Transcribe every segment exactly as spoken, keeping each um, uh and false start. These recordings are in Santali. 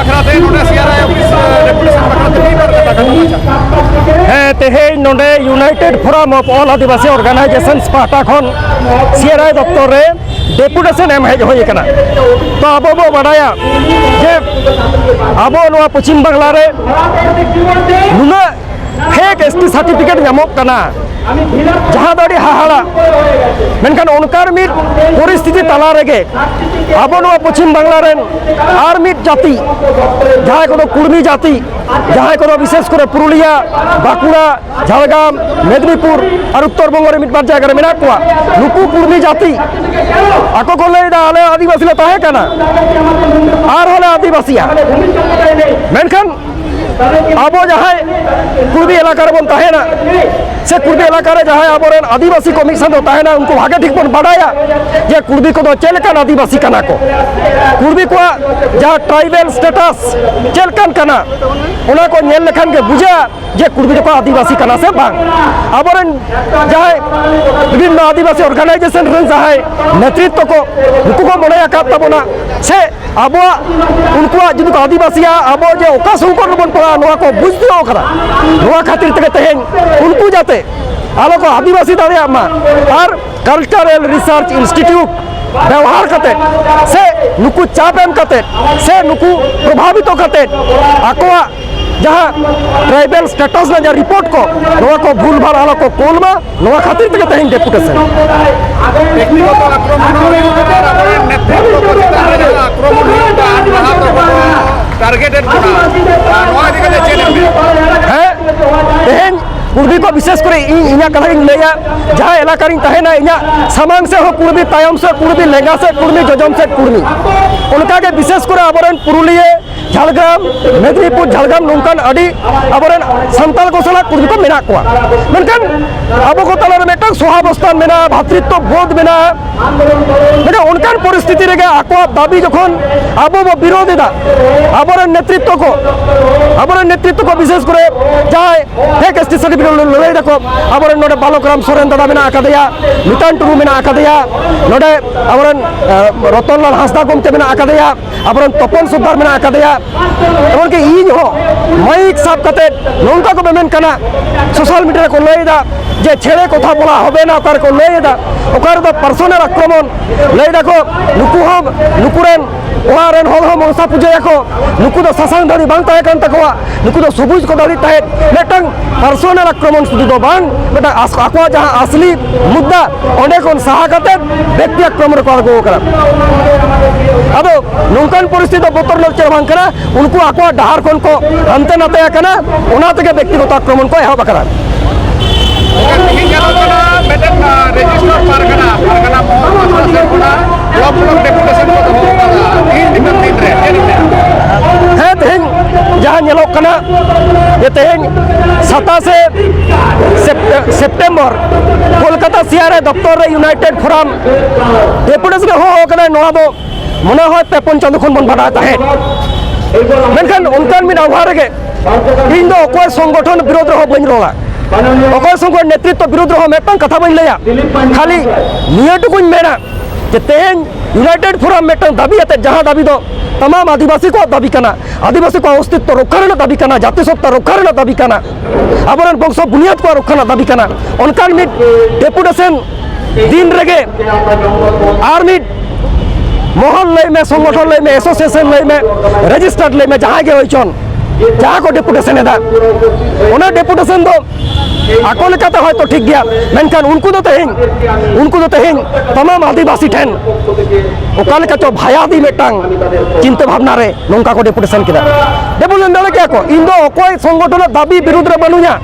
ᱵᱟᱠᱷᱨᱟ ᱛᱮ ᱱᱚᱰᱮ ᱥᱤ ᱟᱨ ᱟᱭ ᱚᱯᱷᱤᱥ, ᱮ, ᱰᱮᱯᱩᱴᱮᱥᱚᱱ ᱵᱟᱠᱷᱨᱟ ᱛᱮ ᱢᱤᱫ ᱵᱟᱨ ᱠᱟᱛᱷᱟ ᱠᱟᱹᱴᱤᱡ ᱢᱟᱪᱷᱟ᱾ ᱦᱮᱸ, ᱛᱮᱦᱮᱧ ᱱᱚᱰᱮ United Forum of All Adivasi Organizations ᱯᱟᱦᱴᱟ ᱠᱷᱚᱱ ᱥᱤ ᱟᱨ ᱟᱭ ᱫᱚᱯᱛᱚᱨ ᱨᱮ ᱰᱮᱯᱩᱴᱮᱥᱚᱱ ᱮᱢ ᱦᱮᱡ ᱦᱩᱭ ᱟᱠᱟᱱᱟ᱾ ᱛᱚ, ᱟᱵᱚ ᱵᱚ ᱵᱟᱰᱟᱭᱟ ᱡᱮ ᱟᱵᱚ ᱱᱚᱣᱟ ᱯᱚᱪᱷᱤᱢ ᱵᱟᱝᱞᱟ ᱨᱮ ᱱᱩᱱᱟᱹᱜ ᱯᱷᱮᱠ ᱮᱥ ᱴᱤ ᱥᱟᱨᱴᱤᱯᱷᱤᱠᱮᱴ ᱧᱟᱢᱚᱜ ᱠᱟᱱᱟ, ᱡᱟᱦᱟᱸ ᱫᱚ ᱟᱹᱰᱤ ᱦᱟᱦᱟᱲᱟ᱾ ᱢᱮᱱᱠᱷᱟᱱ ᱚᱱᱠᱟᱱ ᱢᱤᱫ ᱯᱚᱨᱤᱥᱛᱷᱤᱛᱤ ᱛᱟᱞᱟ ᱨᱮᱜᱮ ᱟᱵᱚ ᱱᱚᱣᱟ ᱯᱚᱪᱷᱤᱢ ᱵᱟᱝᱞᱟ ᱨᱮᱱ ᱟᱨ ᱢᱤᱫ ᱡᱟᱹᱛᱤ, ᱡᱟᱦᱟᱸᱭ ᱠᱚᱫᱚ ᱠᱩᱲᱢᱤ ᱡᱟᱹᱛᱤ, ᱡᱟᱦᱟᱸᱭ ᱠᱚᱫᱚ ᱵᱤᱥᱮᱥ ᱠᱚᱨᱮ ᱯᱩᱨᱩᱞᱤᱭᱟ, ᱵᱟᱸᱠᱩᱲᱟ, ᱡᱷᱟᱲᱜᱨᱟᱢ, ᱢᱮᱫᱽᱱᱤᱯᱩᱨ ᱟᱨ ᱩᱛᱛᱚᱨ ᱵᱚᱝᱜᱚ ᱨᱮ ᱢᱤᱫ ᱵᱟᱨ ᱡᱟᱭᱜᱟ ᱨᱮ ᱢᱮᱱᱟᱜ ᱠᱚᱣᱟ, ᱱᱩᱠᱩ ᱠᱩᱲᱢᱤ ᱡᱟᱹᱛᱤ ᱟᱠᱚ ᱠᱚ ᱞᱟᱹᱭᱫᱟ, "ᱟᱞᱮ ᱟᱹᱫᱤᱵᱟᱹᱥᱤ ᱞᱮ ᱛᱟᱦᱮᱸ ᱠᱟᱱᱟ, ᱟᱨᱦᱚᱸ ᱞᱮ ᱟᱹᱫᱤᱵᱟᱹᱥᱤᱭᱟ", ᱢᱮᱱᱠᱷᱟᱱ ᱟᱵᱚ ᱡᱟᱦᱟᱸᱭ ᱠᱩᱲᱢᱤ ᱮᱞᱟᱠᱟ ᱨᱮᱵᱚᱱ ᱛᱟᱦᱮᱱᱟ, ᱥᱮ ᱠᱩᱲᱢᱤ ᱮᱞᱟᱠᱟ ᱨᱮ ᱡᱟᱦᱟᱸᱭ ᱟᱵᱚᱨᱮᱱ ᱟᱹᱫᱤᱵᱟᱹᱥᱤ ᱠᱚ ᱢᱤᱫ ᱥᱟᱶ ᱛᱮ ᱛᱟᱦᱮᱱᱟ, ᱩᱱᱠᱩ ᱵᱷᱟᱜᱮ ᱴᱷᱤᱠ ᱵᱚᱱ ᱵᱟᱰᱟᱭᱟ ᱡᱮ ᱠᱩᱲᱢᱤ ᱠᱚᱫᱚ ᱪᱮᱫ ᱞᱮᱠᱟᱱ ᱟᱹᱫᱤᱵᱟᱹᱥᱤ ᱠᱟᱱᱟ ᱠᱚ᱾ ᱠᱩᱲᱢᱤ ᱠᱚᱣᱟᱜ ᱡᱟᱦᱟᱸ ᱴᱨᱟᱭᱵᱮᱞ ᱥᱴᱮᱴᱟᱥ ᱪᱮᱫ ᱞᱮᱠᱟᱱ ᱠᱟᱱᱟ, ᱚᱱᱟ ᱠᱚ ᱧᱮᱞ ᱞᱮᱠᱷᱟᱱ ᱜᱮ ᱵᱩᱡᱷᱟᱹᱜᱼᱟ ᱡᱮ ᱠᱩᱲᱢᱤ ᱫᱚᱠᱚ ᱟᱹᱫᱤᱵᱟᱹᱥᱤ ᱠᱟᱱᱟ ᱥᱮ ᱵᱟᱝ᱾ ᱟᱵᱚᱨᱮᱱ ᱡᱟᱦᱟᱸᱭ ᱵᱤᱵᱷᱤᱱᱱᱚ ᱟᱹᱫᱤᱵᱟᱹᱥᱤ ᱚᱨᱜᱟᱱᱟᱭᱡᱮᱥᱚᱱ ᱨᱮᱱ ᱡᱟᱦᱟᱸᱭ ᱱᱮᱛᱨᱤᱛᱛᱚ ᱠᱚ, ᱱᱩᱠᱩ ᱠᱚ ᱢᱚᱱᱮ ᱟᱠᱟᱫ ᱛᱟᱵᱚᱱᱟ ᱥᱮ ᱟᱵᱚᱣᱟᱜ, ᱩᱱᱠᱩᱣᱟᱜ ᱡᱩᱫᱤ ᱠᱚ ᱟᱹᱫᱤᱵᱟᱹᱥᱤᱭᱟ, ᱟᱵᱚ ᱡᱮ ᱚᱠᱟ ᱥᱚᱝᱠᱚᱴ ᱨᱮᱵᱚᱱ ᱯᱟᱲᱟᱜᱼᱟ, ᱱᱚᱣᱟ ᱠᱚ ᱵᱩᱡᱽ ᱛᱤᱭᱳᱜ ᱠᱟᱫᱟ᱾ ᱱᱚᱣᱟ ᱠᱷᱟᱹᱛᱤᱨ ᱛᱮᱜᱮ ᱛᱮᱦᱮᱧ ᱩᱱᱠᱩ ᱡᱟᱛᱮ ᱟᱞᱚ ᱠᱚ ᱟᱹᱫᱤᱵᱟᱹᱥᱤ ᱫᱟᱲᱮᱭᱟᱜ ᱢᱟ᱾ ᱟᱨ Cultural Research Institute ᱵᱮᱣᱦᱟᱨ ᱠᱟᱛᱮ ᱥᱮ ᱱᱩᱠᱩ ᱪᱟᱯ ᱮᱢ ᱠᱟᱛᱮ ᱥᱮ ᱱᱩᱠᱩ ᱯᱨᱚᱵᱷᱟᱵᱤᱛᱚ ᱠᱟᱛᱮ ᱟᱠᱚᱣᱟᱜ ᱡᱟᱦᱟᱸ ᱴᱨᱟᱭᱵᱟᱞ ᱥᱴᱮᱴᱟᱥ ᱨᱮᱱᱟᱜ ᱡᱟᱦᱟᱸ ᱨᱤᱯᱳᱨᱴ ᱠᱚ, ᱱᱚᱣᱟ ᱠᱚ ᱵᱷᱩᱞ ᱵᱷᱟᱞ ᱟᱞᱚ ᱠᱚ ᱠᱳᱞ ᱢᱟ, ᱱᱚᱣᱟ ᱠᱷᱟᱹᱛᱤᱨ ᱛᱮᱜᱮ ᱛᱮᱦᱮᱧ ᱰᱮᱯᱩᱴᱮᱥᱚᱱ᱾ ᱵᱮᱠᱛᱤᱜᱚᱛᱚ ᱟᱠᱨᱚᱢᱚᱱ ᱦᱚᱸ ᱦᱩᱭᱩᱜ ᱠᱟᱱᱟ, ᱟᱵᱚᱨᱮᱱ ᱱᱮᱛᱨᱤᱛᱵ ᱠᱚ ᱪᱮᱛᱟᱱ ᱨᱮ ᱡᱟᱦᱟᱸ ᱟᱠᱨᱚᱢᱚᱱ ᱦᱩᱭᱩᱜ ᱠᱟᱱ, ᱞᱟᱦᱟ ᱫᱚ ᱴᱟᱨᱜᱮᱴᱮᱰ ᱠᱟᱱᱟ᱾ ᱟᱨ ᱱᱚᱣᱟ ᱤᱫᱤ ᱠᱟᱛᱮ ᱪᱮᱫ ᱮᱢ ᱢᱮᱱᱟ? ᱦᱮᱸ, ᱛᱮᱦᱮᱧ ᱠᱩᱲᱢᱤ ᱠᱚ, ᱵᱤᱥᱮᱥ ᱠᱚᱨᱮ ᱤᱧ ᱤᱧᱟᱹᱜ ᱠᱟᱛᱷᱟ ᱜᱤᱧ ᱞᱟᱹᱭᱟ, ᱡᱟᱦᱟᱸ ᱮᱞᱟᱠᱟ ᱨᱤᱧ ᱛᱟᱦᱮᱱᱟ, ᱤᱧᱟᱹᱜ ᱥᱟᱢᱟᱝ ᱥᱮᱫ ᱦᱚᱸ ᱠᱩᱲᱢᱤ, ᱛᱟᱭᱚᱢ ᱥᱮᱫ ᱠᱩᱲᱢᱤ, ᱞᱮᱸᱜᱟ ᱥᱮᱫ ᱠᱩᱲᱢᱤ, ᱚᱱᱠᱟᱜᱮ ᱵᱤᱥᱮᱥ ᱠᱚᱨᱮ ᱟᱵᱚᱨᱮᱱ ᱯᱩᱨᱩᱞᱤᱭᱟᱹ, ᱡᱷᱟᱲᱜᱨᱟᱢ, ᱢᱮᱫᱽᱱᱤᱯᱩᱨ, ᱡᱷᱟᱲᱜᱨᱟᱢ, ᱱᱚᱝᱠᱟᱱ ᱟᱹᱰᱤ ᱟᱵᱚᱨᱮᱱ ᱥᱟᱱᱛᱟᱲ ᱠᱚ ᱥᱟᱞᱟᱜ ᱠᱩᱲᱢᱤ ᱠᱚ ᱢᱮᱱᱟᱜ ᱠᱚᱣᱟ᱾ ᱢᱮᱱᱠᱷᱟᱱ ᱟᱵᱚ ᱠᱚ ᱛᱟᱞᱟᱨᱮ ᱢᱤᱫᱴᱟᱝ ᱥᱚᱦᱟᱵᱚᱥᱛᱷᱟᱱ ᱢᱮᱱᱟᱜᱼᱟ, ᱵᱷᱟᱛᱨᱤᱛᱛᱚ ᱵᱳᱫᱷ ᱢᱮᱱᱟᱜᱼᱟ, ᱢᱮᱱᱠᱷᱟᱱ ᱚᱱᱠᱟᱱ ᱯᱚᱨᱤᱥᱛᱷᱤᱛᱤ ᱨᱮᱜᱮ ᱟᱠᱚᱣᱟᱜ ᱫᱟᱹᱵᱤ ᱡᱚᱠᱷᱚᱱ ᱟᱵᱚ ᱵᱚ ᱵᱤᱨᱳᱫᱷ ᱮᱫᱟ, ᱟᱵᱚᱨᱮᱱ ᱱᱮᱛᱨᱤᱛᱛᱚ ᱠᱚ, ᱟᱵᱚᱨᱮᱱ ᱱᱮᱛᱨᱤᱛᱛᱚ ᱠᱚ ᱵᱤᱥᱮᱥ ᱠᱚᱨᱮ ᱡᱟᱦᱟᱸᱭ ᱯᱷᱮᱠ ᱮᱥ ᱴᱤ ᱥᱟᱨᱴᱤᱯᱷᱤᱠᱮᱴ ᱞᱟᱹᱲᱦᱟᱹᱭ ᱫᱟᱠᱚ, ᱟᱵᱚᱨᱮᱱ ᱱᱚᱰᱮ ᱵᱟᱞᱚᱠ ᱨᱟᱢ ᱥᱚᱨᱮᱱ ᱫᱟᱫᱟ ᱢᱮᱱᱟᱜ ᱟᱠᱟᱫᱮᱭᱟ, ᱢᱤᱛᱟᱱ ᱴᱩᱰᱩ ᱢᱮᱱᱟᱜ ᱟᱠᱟᱫᱮᱭᱟ, ᱱᱚᱰᱮ ᱟᱵᱚᱨᱮᱱ, ᱮ, ᱨᱚᱛᱚᱱᱞᱟᱞ ᱦᱟᱸᱥᱫᱟ ᱜᱚᱢᱠᱮ ᱢᱮᱱᱟᱜ ᱟᱠᱟᱫᱮᱭᱟ, ᱟᱵᱚᱨᱮᱱ ᱛᱚᱯᱚᱱ ᱥᱚᱨᱫᱟᱨ ᱢᱮᱱᱟᱜ ᱟᱠᱟᱫᱮᱭᱟ, ᱮᱢᱚᱱᱠᱤ ᱤᱧ ᱦᱚᱸ ᱢᱟᱭᱤᱠ ᱥᱟᱵ ᱠᱟᱛᱮ ᱱᱚᱝᱠᱟ ᱠᱚ ᱢᱮᱢᱮᱱ ᱠᱟᱱᱟ, ᱥᱳᱥᱟᱞ ᱢᱤᱰᱤᱭᱟ ᱨᱮᱠᱚ ᱞᱟᱹᱭ ᱮᱫᱟ ᱡᱮ ᱪᱷᱮᱲᱮ ᱠᱚᱛᱷᱟ ᱵᱚᱞᱟ ᱦᱚᱵᱮ ᱱᱟ, ᱚᱠᱟ ᱨᱮᱠᱚ ᱞᱟᱹᱭ ᱮᱫᱟ, ᱚᱠᱟ ᱨᱮᱫᱚ ᱯᱟᱨᱥᱚᱱᱟᱞ ᱟᱠᱨᱚᱢᱚᱱ ᱞᱟᱹᱭ ᱫᱟᱠᱚ, ᱱᱩᱠᱩ ᱦᱚᱸ, ᱱᱩᱠᱩ ᱨᱮᱱ ᱚᱲᱟᱜ ᱨᱮᱱ ᱦᱚᱲ ᱦᱚᱸ ᱢᱚᱱᱥᱟ ᱯᱩᱡᱟᱹᱭᱟᱠᱚ, ᱱᱩᱠᱩ ᱫᱚ ᱥᱟᱥᱟᱝ ᱫᱟᱲᱤ ᱵᱟᱝ ᱛᱟᱦᱮᱸ ᱠᱟᱱ ᱛᱟᱠᱚᱣᱟ, ᱱᱩᱠᱩ ᱫᱚ ᱥᱚᱵᱩᱡ ᱠᱚ ᱫᱟᱲᱤ ᱛᱟᱦᱮᱸᱫ, ᱢᱤᱫᱴᱟᱝ ᱯᱟᱨᱥᱚᱱᱟᱞ ᱟᱠᱨᱚᱢᱚᱱ ᱥᱩᱫᱷᱩ ᱫᱚ ᱵᱟᱝ, ᱢᱤᱫᱴᱟᱝ ᱟᱥ-, ᱟᱠᱚᱣᱟᱜ ᱡᱟᱦᱟᱸ ᱟᱥᱞᱤ ᱢᱩᱫᱽᱫᱟ, ᱚᱸᱰᱮ ᱠᱷᱚᱱ ᱥᱟᱦᱟ ᱠᱟᱛᱮ ᱵᱮᱠᱛᱤ ᱟᱠᱨᱚᱢᱚᱱ ᱨᱮᱠᱚ ᱟᱬᱜᱚ ᱟᱠᱟᱱᱟ᱾ ᱟᱫᱚ ᱱᱚᱝᱠᱟᱱ ᱯᱚᱨᱤᱥᱛᱷᱤᱛᱤ ᱫᱚ ᱵᱚᱛᱚᱨ ᱨᱮᱱᱟᱜ ᱪᱮᱫ ᱦᱚᱸ ᱵᱟᱝ ᱠᱟᱱᱟ, ᱩᱱᱠᱩ ᱟᱠᱚᱣᱟᱜ ᱰᱟᱦᱟᱨ ᱠᱷᱚᱱ ᱠᱚ ᱦᱟᱱᱛᱮ ᱱᱟᱛᱮ ᱟᱠᱟᱱᱟ, ᱚᱱᱟ ᱛᱮᱜᱮ ᱵᱮᱠᱛᱤᱜᱚᱛᱚ ᱟᱠᱨᱚᱢᱚᱱ ᱠᱚ ᱮᱦᱚᱵ ᱟᱠᱟᱱᱟ᱾ ᱛᱮᱦᱮᱧ ᱧᱮᱞᱚᱜ ᱠᱟᱱᱟ ᱢᱤᱫᱴᱮᱱ, ᱟᱸ, ᱨᱮᱡᱤᱥᱴᱟᱨ ᱯᱟᱨᱜᱟᱱᱟ, ᱯᱟᱨᱜᱟᱱᱟ ᱢᱚᱦᱚᱞ ᱯᱟᱥᱴᱟ ᱥᱮᱫ ᱠᱷᱚᱱᱟᱜ ᱵᱞᱚᱠ ᱵᱞᱚᱠ ᱰᱮᱯᱩᱴᱮᱥᱚᱱ ᱠᱚ ᱫᱚᱦᱚ ᱟᱠᱟᱫᱟ᱾ ᱛᱮᱦᱮᱧ ᱛᱤᱱᱟᱹᱜ ᱫᱤᱱ ᱨᱮ ᱪᱮᱫ ᱞᱮᱠᱟ? ᱦᱮᱸ, ᱛᱮᱦᱮᱧ ᱡᱟᱦᱟᱸ ᱧᱮᱞᱚᱜ ᱠᱟᱱᱟ ᱡᱮ ᱛᱮᱦᱮᱧ ᱥᱟᱛᱟᱥᱮ ᱥᱮᱯ-, ᱥᱮᱯᱴᱮᱢᱵᱚᱨ ᱠᱳᱞᱠᱟᱛᱟ ᱥᱤ ᱟᱨ ᱟᱭ ᱫᱚᱯᱛᱚᱨ ᱨᱮ ᱤᱭᱩᱱᱟᱭᱴᱮᱰ ᱯᱷᱳᱨᱟᱢ ᱰᱮᱯᱩᱴᱮᱥᱚᱱ ᱮ ᱦᱚᱦᱚ ᱟᱠᱟᱫᱟ, ᱱᱚᱣᱟ ᱫᱚ ᱢᱚᱱᱮ ᱦᱚᱭ ᱯᱮ ᱯᱩᱱ ᱪᱟᱸᱫᱳ ᱠᱷᱚᱱ ᱵᱚᱱ ᱵᱟᱰᱟᱭ ᱛᱟᱦᱮᱸᱫ᱾ ᱢᱮᱱᱠᱷᱟᱱ ᱚᱱᱠᱟᱱ ᱢᱤᱫ ᱟᱵᱷᱟ ᱨᱮᱜᱮ ᱤᱧ ᱫᱚ ᱚᱠᱚᱭ ᱥᱚᱝᱜᱚᱴᱷᱚᱱ ᱵᱤᱨᱳᱫᱷ ᱨᱮᱦᱚᱸ ᱵᱟᱹᱧ ᱨᱚᱲᱟ, ᱚᱠᱚᱭ ᱥᱚᱝᱜᱚᱴᱷᱚᱱ ᱱᱮᱛᱨᱤᱛᱵ ᱵᱤᱨᱳᱫᱷ ᱨᱮᱦᱚᱸ ᱢᱤᱫᱴᱟᱝ ᱠᱟᱛᱷᱟ ᱵᱟᱹᱧ ᱞᱟᱹᱭᱟ᱾ ᱠᱷᱟᱹᱞᱤ ᱱᱤᱭᱟᱹ ᱴᱩᱠᱩᱧ ᱢᱮᱱᱟ ᱡᱮ ᱛᱮᱦᱮᱧ ᱤᱭᱩᱱᱟᱭᱴᱮᱰ ᱯᱷᱳᱨᱟᱢ ᱢᱤᱫᱴᱟᱝ ᱫᱟᱹᱵᱤ ᱟᱛᱮ, ᱡᱟᱦᱟᱸ ᱫᱟᱹᱵᱤ ᱫᱚ ᱛᱟᱢᱟᱢ ᱟᱹᱫᱤᱵᱟᱹᱥᱤ ᱠᱚᱣᱟᱜ ᱫᱟᱹᱵᱤ ᱠᱟᱱᱟ, ᱟᱹᱫᱤᱵᱟᱹᱥᱤ ᱠᱚᱣᱟᱜ ᱚᱥᱛᱤᱛᱛᱚ ᱨᱚᱠᱠᱷᱟ ᱨᱮᱱᱟᱜ ᱫᱟᱹᱵᱤ ᱠᱟᱱᱟ, ᱡᱟᱹᱛᱤ ᱥᱚᱛᱛᱟ ᱨᱚᱠᱠᱷᱟ ᱨᱮᱱᱟᱜ ᱫᱟᱹᱵᱤ ᱠᱟᱱᱟ, ᱟᱵᱚᱨᱮᱱ ᱵᱚᱝᱥᱚ ᱵᱩᱱᱤᱭᱟᱹᱫ ᱠᱚᱣᱟᱜ ᱨᱚᱠᱠᱷᱟ ᱨᱮᱱᱟᱜ ᱫᱟᱹᱵᱤ ᱠᱟᱱᱟ, ᱚᱱᱠᱟᱱ ᱢᱤᱫ ᱰᱮᱯᱩᱴᱮᱥᱚᱱ ᱫᱤᱱ ᱨᱮᱜᱮ ᱟᱨ ᱢᱤᱫ ᱢᱚᱦᱚᱞ ᱞᱟᱹᱭ ᱢᱮ, ᱥᱚᱝᱜᱚᱴᱷᱚᱱ ᱞᱟᱹᱭ ᱢᱮ, ᱮᱥᱳᱥᱤᱭᱮᱥᱚᱱ ᱞᱟᱹᱭ ᱢᱮ, ᱨᱮᱡᱤᱥᱴᱟᱨᱰ ᱞᱟᱹᱭ ᱢᱮ, ᱡᱟᱦᱟᱸᱭ ᱜᱮ ᱦᱩᱭ ᱪᱚᱱ, ᱡᱟᱦᱟᱸ ᱠᱚ ᱰᱮᱯᱩᱴᱮᱥᱚᱱ ᱮᱫᱟ, ᱚᱱᱟ ᱰᱮᱯᱩᱴᱮᱥᱚᱱ ᱫᱚ ᱟᱠᱚ ᱞᱮᱠᱟᱛᱮ ᱦᱚᱭᱛᱚ ᱴᱷᱤᱠ ᱜᱮᱭᱟ, ᱢᱮᱱᱠᱷᱟᱱ ᱩᱱᱠᱩ ᱫᱚ ᱛᱮᱦᱮᱧ, ᱩᱱᱠᱩ ᱫᱚ ᱛᱮᱦᱮᱧ ᱛᱟᱢᱟᱢ ᱟᱹᱫᱤᱵᱟᱹᱥᱤ ᱴᱷᱮᱱ ᱚᱠᱟ ᱞᱮᱠᱟ ᱪᱚ ᱵᱷᱟᱭᱟᱫᱤ ᱢᱤᱫᱴᱟᱝ ᱪᱤᱱᱛᱟᱹ ᱵᱷᱟᱵᱽᱱᱟ ᱨᱮ ᱱᱚᱝᱠᱟ ᱠᱚ ᱰᱮᱯᱩᱴᱮᱥᱚᱱ ᱠᱮᱫᱟ᱾ ᱰᱮᱯᱩᱴᱮᱥᱚᱱ ᱫᱟᱲᱮ ᱠᱮᱭᱟ ᱠᱚ, ᱤᱧ ᱫᱚ ᱚᱠᱚᱭ ᱥᱚᱝᱜᱚᱴᱷᱚᱱᱟᱜ ᱫᱟᱹᱵᱤ ᱵᱤᱨᱩᱫᱽ ᱨᱮ ᱵᱟᱹᱱᱩᱧᱟ,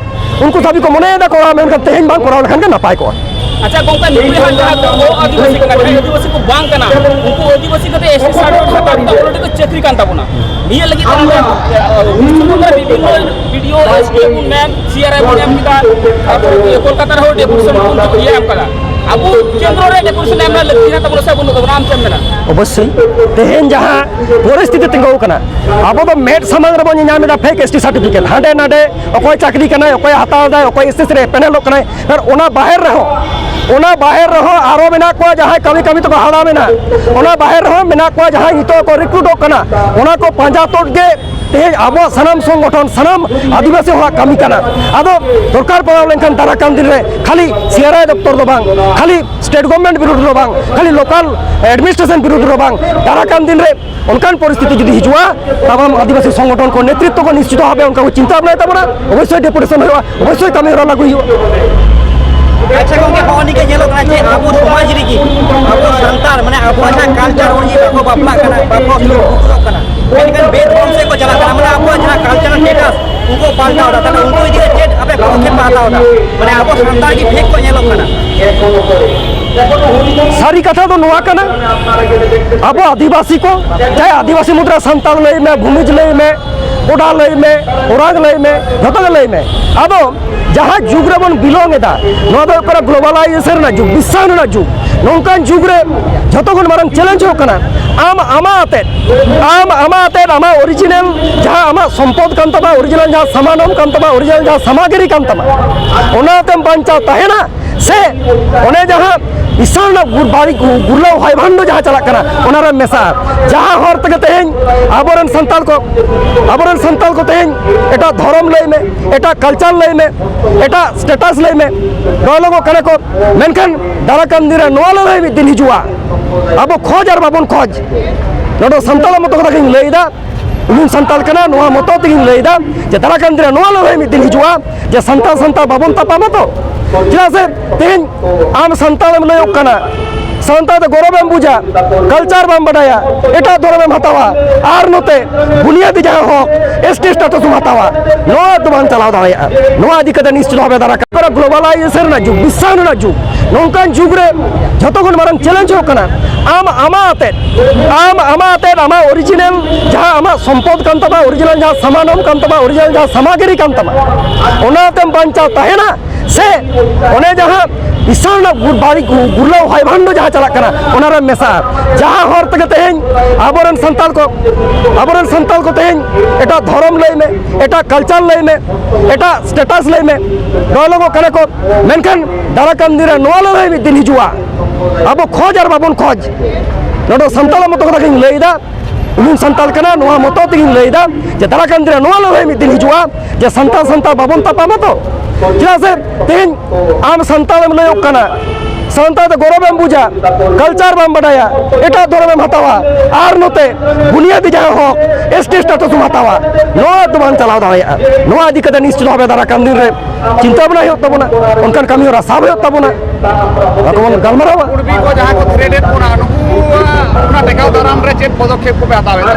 ᱩᱱᱠᱩ ᱫᱟᱹᱵᱤ ᱠᱚ ᱢᱚᱱᱮᱭᱮᱫᱟ ᱠᱚᱨᱟᱣ, ᱢᱮᱱᱠᱷᱟᱱ ᱛᱮᱦᱮᱧ ᱵᱟᱝ ᱠᱚᱨᱟᱣ ᱞᱮᱠᱷᱟᱱ ᱜᱮ ᱱᱟᱯᱟᱭ ᱠᱚᱜᱼᱟ᱾ ᱟᱪᱪᱷᱟ ᱜᱚᱝᱠᱮ, ᱱᱩᱠᱩ ᱡᱟᱦᱟᱸ ᱡᱟᱦᱟᱸ ᱠᱚ ᱟᱹᱫᱤᱵᱟᱹᱥᱤ ᱠᱟᱱᱟ, ᱡᱟᱦᱟᱸᱭ ᱟᱹᱫᱤᱵᱟᱹᱥᱤ ᱠᱚ ᱵᱟᱝ ᱠᱟᱱᱟ, ᱩᱱᱠᱩ ᱟᱹᱫᱤᱵᱟᱹᱥᱤ ᱠᱟᱛᱮ ᱮᱥ ᱴᱤ ᱥᱟᱨᱴᱤᱯᱷᱤᱠᱮᱴ ᱦᱟᱛᱟᱣ ᱠᱟᱛᱮ already ᱠᱚ ᱪᱟᱹᱠᱨᱤ ᱠᱟᱱ ᱛᱟᱵᱚᱱᱟ᱾ ᱱᱤᱭᱟᱹ ᱞᱟᱹᱜᱤᱫ ᱛᱮ ᱟᱵᱚ, ᱟᱵᱚ ᱵᱤᱵᱷᱤᱱᱱᱚ ᱵᱤ ᱰᱤ ᱳ, ᱮᱥ ᱰᱤ ᱳ ᱵᱚᱱ ᱢᱮᱱ, ᱥᱤ ᱟᱨ ᱟᱭ ᱵᱚᱱ ᱮᱢ ᱠᱮᱫᱟ, ᱛᱟᱨᱯᱚᱨᱮ ᱤᱭᱟᱹ ᱠᱳᱞᱠᱟᱛᱟ ᱨᱮᱦᱚᱸ ᱰᱮᱯᱩᱴᱮᱥᱚᱱ ᱵᱚᱱ ᱤᱭᱟᱹ ᱮᱢ ᱠᱟᱫᱟ᱾ ᱟᱵᱚ ᱠᱮᱱᱫᱨᱚ ᱨᱮ ᱰᱮᱯᱩᱴᱮᱥᱚᱱ ᱮᱢ ᱨᱮᱱᱟᱜ ᱞᱟᱹᱠᱛᱤ ᱦᱮᱱᱟᱜ ᱛᱟᱵᱚᱱᱟ ᱥᱮ ᱵᱟᱹᱱᱩᱜ ᱛᱟᱵᱚᱱᱟ, ᱟᱢ ᱪᱮᱫ ᱮᱢ ᱢᱮᱱᱟ? ᱚᱵᱚᱥᱥᱳᱭ, ᱛᱮᱦᱮᱧ ᱡᱟᱦᱟᱸ ᱯᱚᱨᱤᱥᱛᱷᱤᱛᱤ ᱛᱤᱸᱜᱩ ᱟᱠᱟᱱᱟ, ᱟᱵᱚ ᱫᱚ ᱢᱮᱫ ᱥᱟᱢᱟᱝ ᱨᱮᱵᱚᱱ ᱧᱮᱧᱟᱢ ᱮᱫᱟ ᱯᱷᱮᱠ ᱮᱥ ᱴᱤ ᱥᱟᱨᱴᱤᱯᱷᱤᱠᱮᱴ, ᱦᱟᱸᱰᱮ ᱱᱟᱰᱮ ᱚᱠᱚᱭ ᱪᱟᱹᱠᱨᱤ ᱠᱟᱱᱟᱭ, ᱚᱠᱚᱭ ᱦᱟᱛᱟᱣ ᱮᱫᱟᱭ, ᱚᱠᱚᱭ ᱮᱥ ᱮᱥ ᱥᱤ ᱨᱮ ᱯᱮᱱᱮᱞᱚᱜ ᱠᱟᱱᱟᱭ, ᱟᱨ ᱚᱱᱟ ᱵᱟᱦᱮᱨ ᱨᱮᱦᱚᱸ ᱚᱱᱟ ᱵᱟᱦᱮᱨ ᱨᱮᱦᱚᱸ ᱟᱨᱚ ᱢᱮᱱᱟᱜ ᱠᱚᱣᱟ ᱡᱟᱦᱟᱸᱭ ᱠᱟᱹᱢᱤ ᱠᱟᱹᱢᱤ ᱛᱮᱠᱚ ᱦᱟᱲᱟᱢ ᱮᱱᱟ, ᱚᱱᱟ ᱵᱟᱦᱮᱨ ᱨᱮᱦᱚᱸ ᱢᱮᱱᱟᱜ ᱠᱚᱣᱟ ᱡᱟᱦᱟᱸᱭ ᱱᱤᱛᱚᱜ ᱠᱚ ᱨᱤᱠᱨᱩᱴᱚᱜ ᱠᱟᱱᱟ, ᱚᱱᱟ ᱠᱚ ᱯᱟᱸᱡᱟ ᱛᱩᱫ ᱜᱮ ᱛᱮᱦᱮᱧ ᱟᱵᱚᱣᱟᱜ ᱥᱟᱱᱟᱢ ᱥᱚᱝᱜᱚᱴᱷᱚᱱ, ᱥᱟᱱᱟᱢ ᱟᱹᱫᱤᱵᱟᱹᱥᱤ ᱦᱚᱲᱟᱜ ᱠᱟᱹᱢᱤ ᱠᱟᱱᱟ᱾ ᱟᱫᱚ ᱫᱚᱨᱠᱟᱨ ᱯᱟᱲᱟᱣ ᱞᱮᱱᱠᱷᱟᱱ ᱫᱟᱨᱟ ᱠᱟᱱ ᱫᱤᱱ ᱨᱮ ᱠᱷᱟᱹᱞᱤ ᱥᱤ ᱟᱨ ᱟᱭ ᱫᱚᱯᱛᱚᱨ ᱫᱚ ᱵᱟᱝ, ᱠᱷᱟᱹᱞᱤ ᱥᱴᱮᱴ ᱜᱚᱵᱷᱚᱨᱱᱢᱮᱱᱴ ᱵᱤᱨᱩᱫᱷ ᱨᱮ ᱵᱟᱝ, ᱠᱷᱟᱹᱞᱤ ᱞᱳᱠᱟᱞ ᱮᱰᱢᱤᱱᱤᱥᱴᱨᱮᱥᱚᱱ ᱵᱤᱨᱩᱫᱷ ᱨᱮ ᱵᱟᱝ, ᱫᱟᱨᱟ ᱠᱟᱱ ᱫᱤᱱ ᱨᱮ ᱚᱱᱠᱟᱱ ᱯᱚᱨᱤᱥᱛᱷᱤᱛᱤ ᱡᱩᱫᱤ ᱦᱤᱡᱩᱜᱼᱟ, ᱛᱟᱵᱚᱱ ᱟᱹᱫᱤᱵᱟᱹᱥᱤ ᱥᱚᱝᱜᱚᱴᱷᱚᱱ ᱠᱚ ᱱᱮᱛᱨᱤᱛᱵ ᱠᱚ ᱱᱤᱥᱪᱤᱛ ᱵᱷᱟᱵᱮ ᱚᱱᱠᱟ ᱠᱚ ᱪᱤᱱᱛᱟᱹ ᱵᱷᱟᱵᱽᱱᱟᱭ ᱛᱟᱵᱚᱱᱟ, ᱚᱵᱚᱥᱥᱳᱭ ᱰᱮᱯᱩᱴᱮᱥᱚᱱ ᱦᱩᱭᱩᱜᱼᱟ, ᱚᱵᱚᱥᱥᱳᱭ ᱠᱟᱹᱢᱤ ᱦᱚᱨᱟ ᱞᱟᱹᱜᱩ ᱦᱩᱭᱩᱜᱼᱟ᱾ ᱟᱪᱪᱷᱟ ᱜᱚᱝᱠᱮ, ᱦᱚᱸᱜᱼᱚ ᱱᱤᱝᱠᱟᱹ ᱧᱮᱞᱚᱜ ᱠᱟᱱᱟ ᱡᱮ ᱟᱵᱚ ᱥᱚᱢᱟᱡᱽ ᱨᱮᱜᱮ ᱟᱵᱚ ᱥᱟᱱᱛᱟᱲ, ᱢᱟᱱᱮ, ᱟᱵᱚᱣᱟᱜ ᱡᱟᱦᱟᱸ ᱠᱟᱞᱪᱟᱨ ᱚᱱᱩᱡᱟᱭᱤ ᱵᱟᱠᱚ ᱵᱟᱯᱞᱟᱜ ᱠᱟᱱᱟ, ᱵᱟᱠᱚ ᱥᱩᱨᱩᱜ ᱠᱟᱱᱟ, ᱢᱮᱱᱠᱷᱟᱱ ᱵᱮᱫ ᱫᱷᱚᱨᱚᱢ ᱥᱮᱫ ᱠᱚ ᱪᱟᱞᱟᱜ ᱠᱟᱱᱟ, ᱢᱟᱱᱮ, ᱟᱵᱚᱣᱟᱜ ᱡᱟᱦᱟᱸ ᱠᱟᱞᱪᱟᱨ ᱥᱴᱮᱴᱟᱥ ᱩᱱᱠᱩ ᱯᱟᱞᱴᱟᱣ ᱮᱫᱟ᱾ ᱛᱟᱦᱞᱮ ᱩᱱᱠᱩ ᱤᱫᱤ ᱠᱟᱛᱮ ᱪᱮᱫ ᱟᱯᱮ ᱯᱚᱫᱚᱠᱷᱮᱯ ᱯᱮ ᱦᱟᱛᱟᱣ ᱮᱫᱟ? ᱢᱟᱱᱮ, ᱟᱵᱚ ᱥᱟᱱᱛᱟᱲ ᱜᱮ ᱯᱷᱮᱠ ᱠᱚ ᱧᱮᱞᱚᱜ ᱠᱟᱱᱟ᱾ ᱥᱟᱹᱨᱤ ᱠᱟᱛᱷᱟ ᱫᱚ ᱱᱚᱣᱟ ᱠᱟᱱᱟ, ᱟᱵᱚ ᱟᱹᱫᱤᱵᱟᱹᱥᱤ ᱠᱚ, ᱪᱟᱦᱮ ᱟᱹᱫᱤᱵᱟᱹᱥᱤ ᱢᱩᱫᱽᱨᱮ ᱥᱟᱱᱛᱟᱲ ᱞᱟᱹᱭ ᱢᱮ, ᱵᱷᱩᱢᱤᱡᱽ ᱞᱟᱹᱭ ᱢᱮ, ᱠᱚᱰᱟ ᱞᱟᱹᱭ ᱢᱮ, ᱳᱨᱟᱝ ᱞᱟᱹᱭ ᱢᱮ, ᱡᱷᱚᱛᱚ ᱜᱮ ᱞᱟᱹᱭ ᱢᱮ, ᱟᱵᱚ ᱡᱟᱦᱟᱸ ᱡᱩᱜᱽ ᱨᱮᱵᱚᱱ ᱵᱤᱞᱚᱝ ᱮᱫᱟ, ᱱᱚᱣᱟ ᱫᱚ ᱦᱩᱭᱩᱜ ᱠᱟᱱᱟ ᱜᱞᱳᱵᱟᱞᱟᱭᱡᱮᱥᱚᱱ ᱨᱮᱱᱟᱜ ᱡᱩᱜᱽ, ᱵᱤᱥᱥᱟᱭᱚᱱ ᱨᱮᱱᱟᱜ ᱡᱩᱜᱽ᱾ ᱱᱚᱝᱠᱟᱱ ᱡᱩᱜᱽ ᱨᱮ ᱡᱷᱚᱛᱚ ᱠᱷᱚᱱ ᱢᱟᱨᱟᱝ ᱪᱮᱞᱮᱧᱡᱽ ᱦᱩᱭᱩᱜ ᱠᱟᱱᱟ, ᱟᱢ ᱟᱢᱟᱜ ᱟᱛᱮᱫ, ᱟᱢ ᱟᱢᱟᱜ ᱟᱛᱮᱫ, ᱟᱢᱟᱜ ᱚᱨᱤᱡᱤᱱᱟᱞ ᱡᱟᱦᱟᱸ ᱟᱢᱟᱜ ᱥᱚᱢᱯᱚᱫ ᱠᱟᱱ ᱛᱟᱢᱟ, ᱚᱨᱤᱡᱤᱱᱟᱞ ᱡᱟᱦᱟᱸ ᱥᱟᱢᱟᱱᱚᱢ ᱠᱟᱱ ᱛᱟᱢᱟ, ᱚᱨᱤᱡᱤᱱᱟᱞ ᱡᱟᱦᱟᱸ ᱥᱟᱢᱟᱜᱨᱤ ᱠᱟᱱ ᱛᱟᱢᱟ, ᱚᱱᱟ ᱛᱮᱢ ᱵᱟᱧᱪᱟᱣ ᱛᱟᱦᱮᱱᱟ, ᱥᱮ ᱚᱱᱮ ᱡᱟᱦᱟᱸ ᱵᱤᱥᱟᱞ ᱨᱮᱱᱟᱜ ᱜᱩᱨ-, ᱵᱟᱹᱲᱤᱡ ᱜᱩ-, ᱜᱩᱨᱞᱟᱹᱣ ᱦᱚᱭ ᱵᱷᱟᱱᱰᱚ ᱡᱟᱦᱟᱸ ᱪᱟᱞᱟᱜ ᱠᱟᱱᱟ, ᱚᱱᱟ ᱨᱮᱢ ᱢᱮᱥᱟᱜᱼᱟ᱾ ᱡᱟᱦᱟᱸ ᱦᱚᱨ ᱛᱮᱜᱮ ᱛᱮᱦᱮᱧ ᱟᱵᱚᱨᱮᱱ ᱥᱟᱱᱛᱟᱲ ᱠᱚ, ᱟᱵᱚᱨᱮᱱ ᱥᱟᱱᱛᱟᱲ ᱠᱚ ᱛᱮᱦᱮᱧ ᱮᱴᱟᱜ ᱫᱷᱚᱨᱚᱢ ᱞᱟᱹᱭ ᱢᱮ, ᱮᱴᱟᱜ ᱠᱟᱞᱪᱟᱨ ᱞᱟᱹᱭ ᱢᱮ, ᱮᱴᱟᱜ ᱥᱴᱮᱴᱟᱥ ᱞᱟᱹᱭ ᱢᱮ, ᱰᱚᱭᱞᱚᱜᱚᱜ ᱠᱟᱱᱟ ᱠᱚ, ᱢᱮᱱᱠᱷᱟᱱ ᱫᱟᱨᱟ ᱠᱟᱱ ᱫᱤᱱ ᱨᱮ ᱱᱚᱣᱟ ᱞᱟᱹᱲᱦᱟᱹᱭ ᱢᱤᱫ ᱫᱤᱱ ᱦᱤᱡᱩᱜᱼᱟ᱾ ᱟᱵᱚ ᱠᱷᱚᱡᱽ ᱟᱨ ᱵᱟᱵᱚᱱ ᱠᱷᱚᱡᱽ, ᱱᱚᱰᱮ ᱥᱟᱱᱛᱟᱲᱟᱜ ᱢᱚᱛᱚ ᱠᱟᱛᱷᱟ ᱜᱤᱧ ᱞᱟᱹᱭ ᱮᱫᱟ, ᱤᱧ ᱥᱟᱱᱛᱟᱲ ᱠᱟᱱᱟ, ᱱᱚᱣᱟ ᱢᱚᱛᱚ ᱛᱮᱜᱤᱧ ᱞᱟᱹᱭ ᱮᱫᱟ ᱡᱮ ᱫᱟᱨᱟ ᱠᱟᱱ ᱫᱤᱱ ᱨᱮ ᱱᱚᱣᱟ ᱞᱟᱹᱲᱦᱟᱹᱭ ᱢᱤᱫ ᱫᱤᱱ ᱦᱤᱡᱩᱜᱼᱟ ᱡᱮ ᱥᱟᱱᱛᱟᱲ ᱥᱟᱱᱛᱟᱲ ᱵᱟᱵᱚᱱ ᱛᱟᱯᱟᱢᱟ ᱛᱚ᱾ ᱪᱮᱫᱟᱜ ᱥᱮ ᱛᱮᱦᱮᱧ ᱟᱢ ᱥᱟᱱᱛᱟᱲ ᱮᱢ ᱞᱟᱹᱭᱚᱜ ᱠᱟᱱᱟ, ᱥᱟᱱᱛᱟᱲ ᱛᱮ ᱜᱚᱨᱚᱵ ᱮᱢ ᱵᱩᱡᱟ, ᱠᱟᱞᱪᱟᱨ ᱵᱟᱢ ᱵᱟᱰᱟᱭᱟ, ᱮᱴᱟᱜ ᱫᱷᱚᱨᱚᱢ ᱮᱢ ᱦᱟᱛᱟᱣᱟ, ᱟᱨ ᱱᱚᱛᱮ ᱵᱩᱱᱤᱭᱟᱫᱤ ᱡᱟᱦᱟᱸ ᱦᱚᱠ, ᱮᱥ ᱴᱤ ᱥᱴᱮᱴᱟᱥ ᱮᱢ ᱦᱟᱛᱟᱣᱟ, ᱱᱚᱣᱟ ᱫᱚ ᱵᱟᱝ ᱪᱟᱞᱟᱣ ᱫᱟᱲᱮᱭᱟᱜᱼᱟ᱾ ᱱᱚᱣᱟ ᱤᱫᱤ ᱠᱟᱛᱮ ᱱᱤᱥᱪᱤᱛ ᱵᱷᱟᱵᱮ ᱫᱟᱨᱟ ᱠᱟᱱ ᱜᱞᱳᱵᱟᱞᱟᱭᱡᱮᱥᱚᱱ ᱨᱮᱱᱟᱜ ᱡᱩᱜᱽ, ᱵᱤᱥᱥᱟᱭᱚᱱ ᱨᱮᱱᱟᱜ ᱡᱩᱜᱽ, ᱱᱚᱝᱠᱟᱱ ᱡᱩᱜᱽ ᱨᱮ ᱡᱷᱚᱛᱚ ᱠᱷᱚᱱ ᱢᱟᱨᱟᱝ ᱪᱮᱞᱮᱧᱡᱽ ᱦᱩᱭᱩᱜ ᱠᱟᱱᱟ, ᱟᱢ ᱟᱢᱟᱜ ᱟᱛᱮᱫ, ᱟᱢ ᱟᱢᱟᱜ ᱟᱛᱮᱫ, ᱟᱢᱟᱜ ᱚᱨᱤᱡᱤᱱᱟᱞ ᱡᱟᱦᱟᱸ ᱟᱢᱟᱜ ᱥᱚᱢᱯᱚᱫ ᱠᱟᱱ ᱛᱟᱢᱟ, ᱚᱨᱤᱡᱤᱱᱟᱞ ᱡᱟᱦᱟᱸ ᱥᱟᱢᱟᱱᱚᱢ ᱠᱟᱱ ᱛᱟᱢᱟ, ᱚᱨᱤᱡᱤᱱᱟᱞ ᱡᱟᱦᱟᱸ ᱥᱟᱢᱟᱜᱨᱤ ᱠᱟᱱ ᱛᱟᱢᱟ, ᱚᱱᱟ ᱛᱮᱢ ᱵᱟᱧᱪᱟᱣ ᱛᱟᱦᱮᱱᱟ, ᱥᱮ ᱚᱱᱮ ᱡᱟᱦᱟᱸ ᱵᱤᱥᱟᱞ ᱨᱮᱱᱟᱜ ᱜᱩ- ᱵᱟᱹᱲᱤᱡ ᱜᱩ- ᱜᱩᱨᱞᱟᱹᱣ ᱦᱚᱭ ᱵᱷᱟᱱᱰᱚ ᱡᱟᱦᱟᱸ ᱪᱟᱞᱟᱜ ᱠᱟᱱᱟ, ᱚᱱᱟᱨᱮᱢ ᱢᱮᱥᱟᱜᱼᱟ᱾ ᱡᱟᱦᱟᱸ ᱦᱚᱨ ᱛᱮᱜᱮ ᱛᱮᱦᱮᱧ ᱟᱵᱚᱨᱮᱱ ᱥᱟᱱᱛᱟᱲ ᱠᱚ ᱟᱵᱚᱨᱮᱱ ᱥᱟᱱᱛᱟᱲ ᱠᱚ ᱛᱮᱦᱮᱧ ᱮᱴᱟᱜ ᱫᱷᱚᱨᱚᱢ ᱞᱟᱹᱭ ᱢᱮ, ᱮᱴᱟᱜ ᱠᱟᱞᱪᱟᱨ ᱞᱟᱹᱭ ᱢᱮ, ᱮᱴᱟᱜ ᱥᱴᱮᱴᱟᱥ ᱞᱟᱹᱭ ᱢᱮ, ᱰᱚᱞᱚᱜᱚᱜ ᱠᱟᱱᱟ ᱠᱚ᱾ ᱢᱮᱱᱠᱷᱟᱱ ᱫᱟᱨᱟ ᱠᱟᱱ ᱫᱤᱱ ᱨᱮ ᱱᱚᱣᱟ ᱞᱟᱹᱲᱦᱟᱹᱭ ᱢᱤᱫ ᱫᱤᱱ ᱦᱤᱡᱩᱜᱼᱟ᱾ ᱟᱵᱚ ᱠᱷᱚᱡᱽ ᱟᱨ ᱵᱟᱵᱚᱱ ᱠᱷᱚᱡᱽ, ᱱᱚᱰᱮ ᱥᱟᱱᱛᱟᱲ ᱢᱚᱛᱚ ᱠᱟᱛᱷᱟ ᱜᱤᱧ ᱞᱟᱹᱭ ᱮᱫᱟ᱾ ᱤᱧ ᱥᱟᱱᱛᱟᱲ ᱠᱟᱱᱟ, ᱱᱚᱣᱟ ᱢᱚᱛᱚ ᱛᱮᱜᱤᱧ ᱞᱟᱹᱭ ᱮᱫᱟ ᱡᱮ ᱫᱟᱨᱟ ᱠᱟᱱ ᱫᱤᱱ ᱨᱮ ᱱᱚᱣᱟ ᱞᱟᱹᱲᱦᱟᱹᱭ ᱢᱤᱫ ᱫᱤᱱ ᱦᱤᱡᱩᱜᱼᱟ ᱡᱮ ᱥᱟᱱᱛᱟᱲ ᱥᱟᱱᱛᱟᱲ ᱵᱟᱵᱚᱱ ᱛᱟᱯᱟᱢᱟ ᱛᱚ᱾ ᱪᱮᱫᱟᱜ ᱥᱮ ᱛᱮᱦᱮᱧ ᱟᱢ ᱥᱟᱱᱛᱟᱲ ᱮᱢ ᱞᱟᱹᱭᱚᱜ ᱠᱟᱱᱟ, ᱥᱟᱱᱛᱟᱲ ᱛᱮ ᱜᱚᱨᱚᱵ ᱮᱢ ᱵᱩᱡᱟ, ᱠᱟᱞᱪᱟᱨ ᱵᱟᱢ ᱵᱟᱰᱟᱭᱟ, ᱮᱴᱟᱜ ᱫᱷᱚᱨᱚᱢ ᱮᱢ ᱦᱟᱛᱟᱣᱟ, ᱟᱨ ᱱᱚᱛᱮ ᱵᱩᱱᱤᱭᱟᱫᱤ ᱡᱟᱦᱟᱸ ᱦᱚᱠ, ᱮᱥ ᱴᱤ ᱥᱴᱮᱴᱟᱥ ᱮᱢ ᱦᱟᱛᱟᱣᱟ, ᱱᱚᱣᱟ ᱫᱚ ᱵᱟᱝ ᱪᱟᱞᱟᱣ ᱫᱟᱲᱮᱭᱟᱜᱼᱟ᱾ ᱱᱚᱣᱟ ᱤᱫᱤ ᱠᱟᱛᱮ ᱱᱤᱥᱪᱤᱛ ᱵᱷᱟᱵᱮ ᱫᱟᱨᱟ ᱠᱟᱱ ᱫᱤᱱ ᱨᱮ ᱪᱤᱱᱛᱟᱹ ᱵᱷᱟᱵᱽᱱᱟ ᱦᱩᱭᱩᱜ ᱛᱟᱵᱚᱱᱟ, ᱚᱱᱠᱟᱱ ᱠᱟᱹᱢᱤ ᱦᱚᱨᱟ ᱥᱟᱵ ᱦᱩᱭᱩᱜ ᱛᱟᱵᱚᱱᱟ, ᱱᱚᱣᱟ ᱠᱚᱵᱚᱱ ᱜᱟᱞᱢᱟᱨᱟᱣᱟ᱾ ᱠᱩᱲᱵᱤ ᱠᱚ ᱡᱟᱦᱟᱸ ᱠᱚ ᱛᱷᱨᱮᱴ ᱮᱫ ᱵᱚᱱᱟ, ᱱᱩᱠᱩᱣᱟᱜ ᱚᱱᱟ ᱴᱮᱠᱟᱣ ᱫᱟᱨᱟᱢ ᱨᱮ ᱪᱮᱫ ᱯᱚᱫᱚᱠᱷᱮᱯ ᱠᱚᱯᱮ ᱦᱟᱛᱟᱣ ᱮᱫᱟ?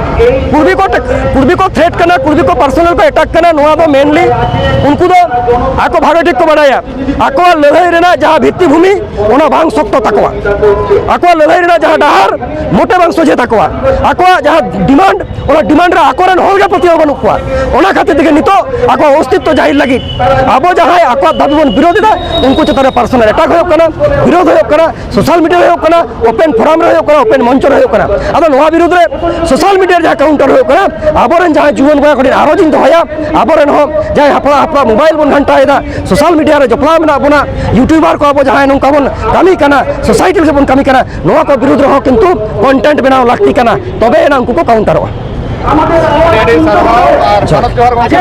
ᱠᱩᱲᱵᱤ ᱠᱚ ᱴᱮ- ᱠᱩᱲᱵᱤ ᱠᱚ ᱛᱷᱨᱮᱴ ᱠᱟᱱᱟ, ᱠᱩᱲᱵᱤ ᱠᱚ ᱯᱟᱨᱥᱚᱱᱟᱞ ᱠᱚ ᱮᱴᱟᱠ ᱠᱟᱱᱟ, ᱱᱚᱣᱟ ᱫᱚ ᱢᱮᱱᱞᱤ ᱩᱱᱠᱩ ᱫᱚ ᱟᱠᱚ ᱵᱷᱟᱜᱮ ᱴᱷᱤᱠ ᱠᱚ ᱵᱟᱰᱟᱭᱟ ᱟᱠᱚᱣᱟᱜ ᱞᱟᱹᱲᱦᱟᱹᱭ ᱨᱮᱱᱟᱜ ᱡᱟᱦᱟᱸ ᱵᱷᱤᱛᱛᱤ ᱵᱷᱩᱢᱤ, ᱚᱱᱟ ᱵᱟᱝ ᱥᱚᱠᱛᱚ ᱛᱟᱠᱚᱣᱟ᱾ ᱟᱠᱚᱣᱟᱜ ᱞᱟᱹᱲᱦᱟᱹᱭ ᱨᱮᱱᱟᱜ ᱡᱟᱦᱟᱸ ᱰᱟᱦᱟᱨ ᱢᱚᱴᱮ ᱵᱟᱝ ᱥᱚᱡᱷᱮ ᱛᱟᱠᱚᱣᱟ᱾ ᱟᱠᱚᱣᱟᱜ ᱡᱟᱦᱟᱸ ᱰᱤᱢᱟᱱᱰ, ᱚᱱᱟ ᱰᱤᱢᱟᱱᱰ ᱨᱮ ᱟᱠᱚᱨᱮᱱ ᱦᱚᱲ ᱜᱮ ᱯᱟᱹᱛᱭᱟᱹᱣ ᱵᱟᱹᱱᱩᱜ ᱠᱚᱣᱟ᱾ ᱚᱱᱟ ᱠᱷᱟᱹᱛᱤᱨ ᱛᱮᱜᱮ ᱱᱤᱛᱚᱜ ᱟᱠᱚᱣᱟᱜ ᱚᱥᱛᱤᱛᱛᱚ ᱡᱟᱹᱦᱤᱨ ᱞᱟᱹᱜᱤᱫ ᱟᱵᱚ ᱡᱟᱦᱟᱸᱭ ᱟᱠᱚᱣᱟᱜ ᱫᱟᱹᱵᱤ ᱵᱚᱱ ᱵᱤᱨᱳᱫ ᱮᱫᱟ, ᱩᱱᱠᱩ ᱪᱮᱛᱟᱱ ᱨᱮ ᱯᱟᱨᱥᱚᱱᱟᱞ ᱮᱴᱟᱠ ᱦᱩᱭᱩᱜ ᱠᱟᱱᱟ, ᱵᱤᱨᱳᱫ ᱦᱩᱭᱩᱜ ᱠᱟᱱᱟ, ᱥᱳᱥᱟᱞ ᱢᱤᱰᱤᱭᱟ ᱨᱮ ᱦᱩᱭᱩᱜ ᱠᱟᱱᱟ, ᱳᱯᱮᱱ ᱯᱷᱳᱨᱟᱢ ᱨᱮ ᱦᱩᱭᱩᱜ ᱠᱟᱱᱟ, ᱳᱯᱮᱱ ᱢᱚᱧᱪᱚ ᱨᱮ ᱦᱩᱭᱩᱜ ᱠᱟᱱᱟ᱾ ᱟᱫᱚ ᱱᱚᱣᱟ ᱵᱤᱨᱩᱫᱽ ᱨᱮ ᱥᱳᱥᱟᱞ ᱢᱤᱰᱤᱭᱟ ᱨᱮ ᱡᱟᱦᱟᱸ ᱠᱟᱣᱩᱱᱴᱟᱨ ᱦᱩᱭᱩᱜ ᱠᱟᱱᱟ, ᱟᱵᱚᱨᱮᱱ ᱡᱟᱦᱟᱸᱭ ᱡᱩᱣᱟᱹᱱ ᱠᱚᱲᱟ ᱠᱩᱲᱤ ᱟᱨᱚ ᱡᱤᱧ ᱫᱚᱦᱚᱭᱟ, ᱟᱵᱚᱨᱮᱱ ᱦᱚᱸ ᱡᱟᱦᱟᱸᱭ ᱦᱟᱯᱲᱟᱜ ᱦᱟᱯᱲᱟᱜ ᱢᱳᱵᱟᱭᱤᱞ ᱵᱚᱱ ᱜᱷᱟᱱᱴᱟᱭᱮᱫᱟ, ᱥᱳᱥᱟᱞ ᱢᱤᱰᱤᱭᱟ ᱨᱮ ᱡᱚᱯᱲᱟᱣ ᱢᱮᱱᱟᱜ ᱵᱚᱱᱟ, ᱭᱩᱴᱩᱵᱟᱨ ᱠᱚ ᱟᱵᱚ ᱡᱟᱦᱟᱸᱭ ᱱᱚᱝᱠᱟ ᱵᱚᱱ ᱠᱟᱹᱢᱤ ᱠᱟᱱᱟ, ᱥᱳᱥᱟᱭᱴᱤ ᱞᱟᱹᱜᱤᱫ ᱵᱚᱱ ᱠᱟᱹᱢᱤ ᱠᱟᱱᱟ, ᱱᱚᱣᱟ ᱠᱚ ᱵᱤᱨᱩᱫᱽ ᱨᱮᱦᱚᱸ ᱠᱤᱱᱛᱩ ᱠᱚᱱᱴᱮᱱᱴ ᱵᱮᱱᱟᱣ ᱞᱟᱹᱠᱛᱤ ᱠᱟᱱᱟ, ᱛᱚᱵᱮ ᱮᱱᱟ ᱩᱱᱠᱩ ᱠᱚ ᱠᱟᱣᱩᱱᱴᱟᱨᱚᱜᱼᱟ᱾ ᱟᱹᱰᱤ ᱟᱹᱰᱤ ᱥᱟᱨᱦᱟᱣ ᱟᱨ ᱡᱚᱦᱟᱨ᱾ ᱡᱚᱦᱟᱨ ᱜᱚᱢᱠᱮ᱾